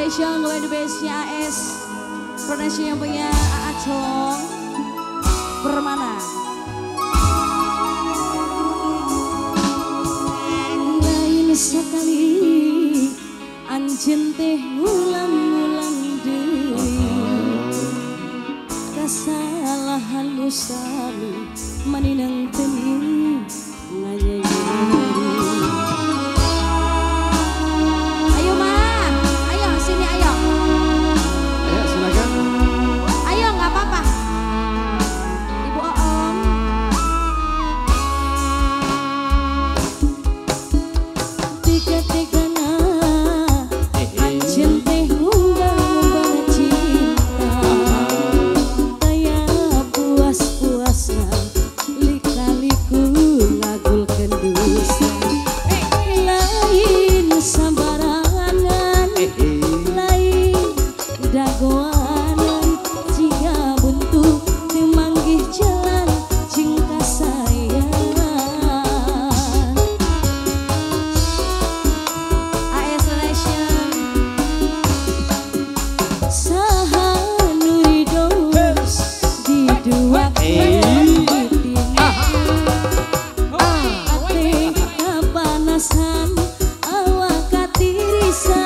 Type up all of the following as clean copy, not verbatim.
Spesial gue the best-nya AS Production yang punya Acong Permana. Lain sekali anjeun teh ngulang-ngulang deui kasalahan nu sami maninang teu nganyeri. Ayo Ma, ayo sini ayo. Ayo silakan. Ayo nggak apa-apa. Ibu Oom. Tiga-tigana anjeun teh ngumbang-ngumbang cinta. Taya puas-puasna lika-liku ngagulkeun dusta. Lain sambarangan, lain dagoanan, jiga buntu teu manggih jalan jeung kasayang. AS Relation saha nu ridho di dua ate kapanasan awak katirisan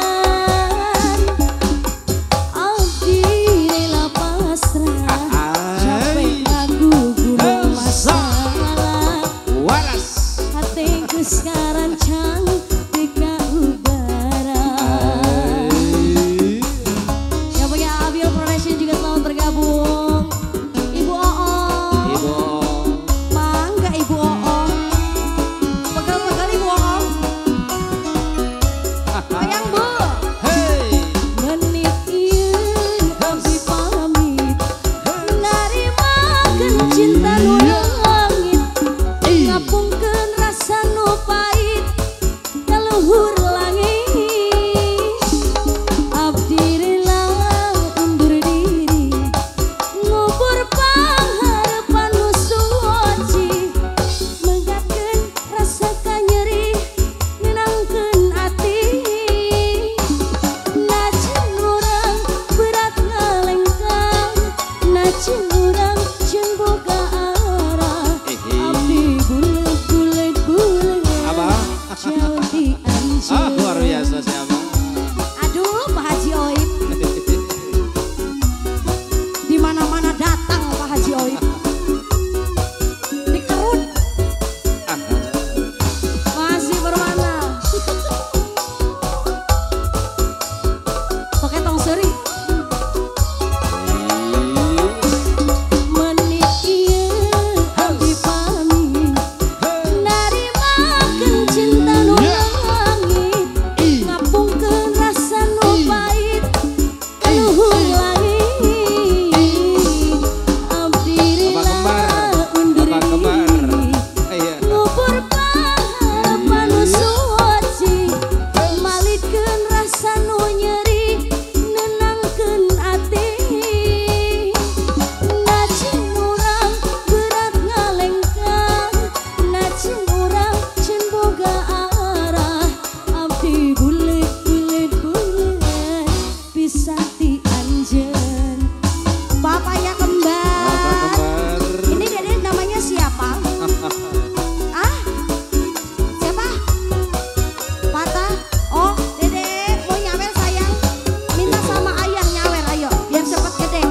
abdi rela pasrah capek ngagugulung masalah Waras. hate geus karancang teu kaubara. Yang punya Abil Production juga selamat bergabung. Ibu Oom. Ibu. Mangga Ibu Oom. Pegal-pegal Ibu Oom. Hayang Bu. Hey. Menit ieu abdi pamit narimakeun cinta nu leungit ngapungkeun rasa nu pait ka luhur langit abdi rela undur diri ngubur pangharepan nu suci menggatkeun rasa kanyeri nenangkeun ati najan urang berat ngalengkang najan urang jeung boga arah abdi bulet bulet bulet Apa? jauh di Ah, anjeun. luar biasa siapa? Aduh, Pak Haji Oip. Di mana-mana datang Pak Haji Oip. Dikerut. Masih berwarna. Pakai tong seri. Menit ieu abdi pamit narimakeun cinta nu leungit ngapungkeun rasa nu pait ka luhur langit abdi Bapak rela kembar. undur Bapak kembar. diri Iya. ngubur pangharepan nu suci malitkeun rasa nu nyeri nenangkeun ati najan urang berat ngalengkang najan urang can boga arah abdi bulet bulet bulet pisah ti anjeun. Bapaknya kembar. Bapak kembar. Ini dede namanya siapa? Ah? Siapa? Patah? Oh, dede mau nyawer sayang. Minta sama ayah nyawer ayo, biar cepet gede.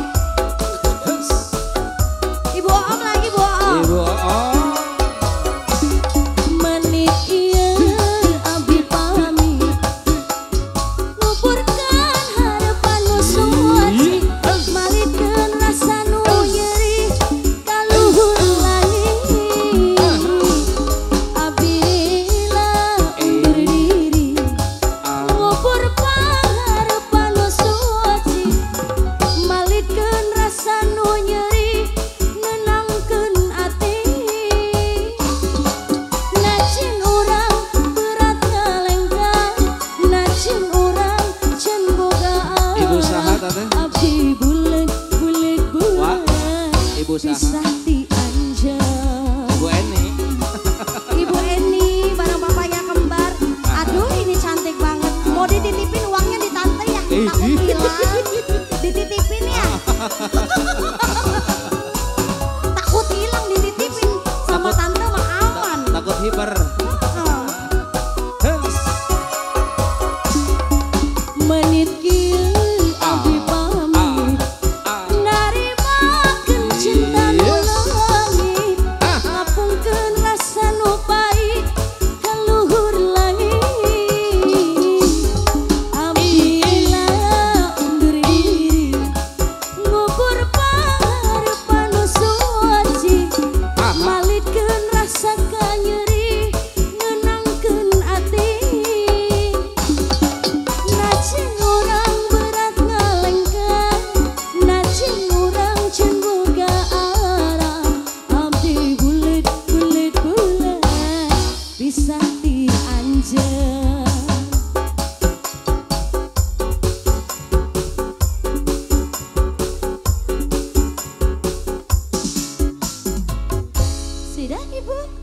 Ibu Oom lagi, Bu Oom. Ibu Oom. Menit ieu abdi pamit nguburkeun harapan nu suci malitkeun rasa nu nyeri ka luhur langit abdi rela undur diri ngubur pangharepan nu suci malitkeun rasa nu nyeri nenangkeun ati najan urang berat ngalengkang najan urang can boga Ibu saha arah tante? abdi bulet bulet Wah, bulet Ibu saha? pisah ti anjeun. Ibu Eni. Ibu Eni bareng bapaknya kembar. Aduh ini cantik banget. Mau dititipin uangnya di tante ya? Ih. Takut hilang, dititipin ya. Takut hilang dititipin sama takut, tante mah aman. Takut hiper. Menit kieu abdi pamit narimakeun cinta nu leungit, ngapungkeun rasa nu pahit ka luhur langit. Abdi undur diri ngubur pangarepan nu suci, malikeun rasa kanyeri ngeunangkeun ati. Nacing urang berat ngalengkah, nacing urang can boga arah, abdi bulet bulet bulet pisah ti anjeun. Sudah ibu?